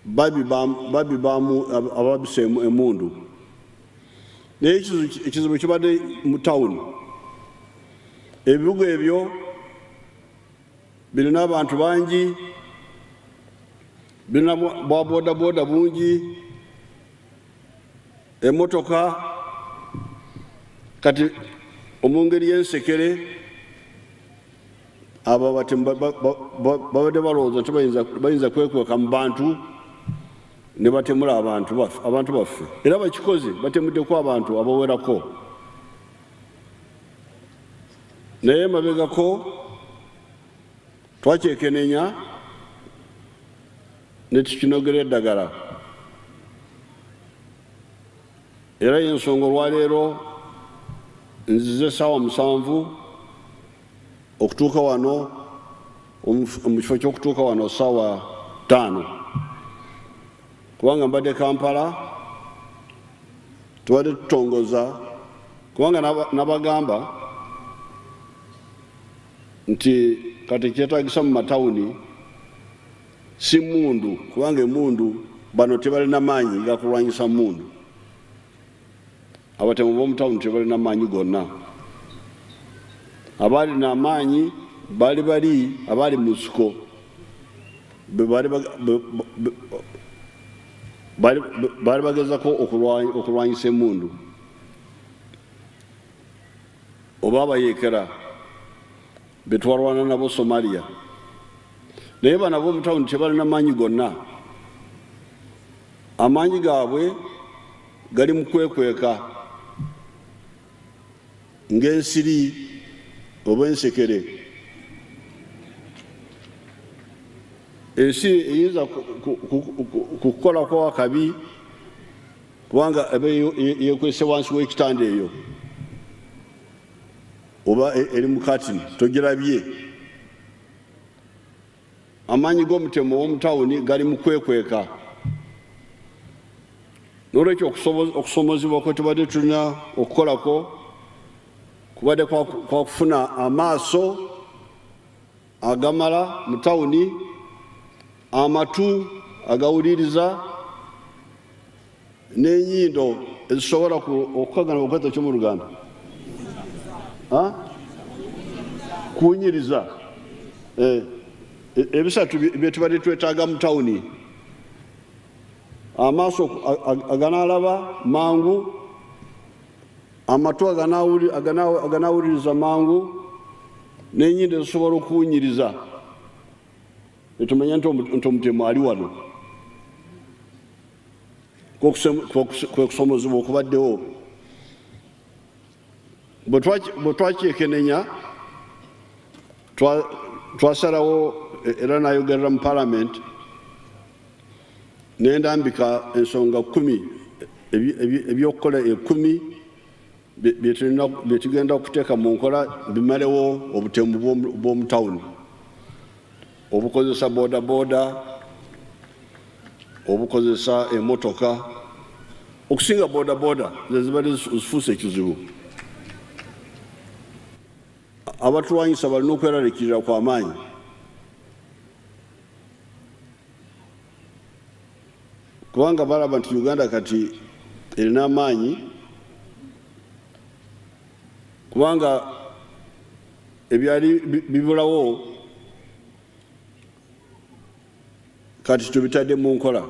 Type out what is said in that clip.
Babibaamu ababisa emundu, naye ekizibu kibadde mu tawuni. Ebibuga ebyo birina abantu bangi, birina bwa bodaboda bungi, emotoka. Kati omungeri y'ensekere abo abatemu babadde balowooza nti bayinza kwekweka mu bantu ne batemula abantu baffe, era bakikoze, batemuddeko abantu abawerako. Naye mabegako twakyekenenya ne tukinogera eddagala, era y'ensonga olwaleero nzize 7:00 okutuuka wano mu kifo ky'okutuuka wano 5:00, kubanga mbadde Kampala tubadde tutongoza, kubanga nabagamba nti kati kyetaagisa mu matawuni si mundu, kubanga emundu bano tebalina maanyi gakulwanyisa mundu. Abatemu b'omu tawuni tebalina maanyi gonna. Abaalina amaanyi baali bali abaali mu nsiko, baali bagezako okulwanyisa emundu oba abayeekera be twalwana nabo Somalia. Naye bano ab'omu tawuni tebalina maanyi gonna, amaanyi gaabwe gali mu kwekweka ng'ensiri oba ensekere. Ensi eyinza kukukolako akabi kubanga eba yekwese wansi w'ekitanda eyo oba eri mu katini togirabye. Amaanyi g'omutemu ow'omu tawuni gali mu kwekweka. N'olwekyo okusomozebwa kwe tubadde tulina okukolako kubadde kwa kufuna amaaso agamala mu tawuni, amatu agawuliriza n'ennyindo ezisobola okukagana okweta kyo mu Luganda kuwunyiriza. Ebisatu bye tubadde twetaaga mu tawuni: amaaso aganaalaba mangu, amatu aganaawuliriza mangu, n'ennyindo ezisobola okuwunyiriza netumanya nti omutemu ali wano. Kwe kusomozebwa okubaddewo. Bwe twakyekenenya twasalawo, era nayogerera mu parliament nendambika ensonga 10, ebyokukola 10 bye tugenda okuteeka mu nkola bimalewo obutemu bw'omu tawuni, obukozesa bodaboda, obukozesa emotoka. Okusinga bodaboda ze zibadde zifuuse ekizibu. Abatulwanyisa balina okweraliikirira kwa maanyi, kubanga balaba nti Uganda kati erina amaanyi, kubanga ebyali bibulawo kati tubitadde mu nkola.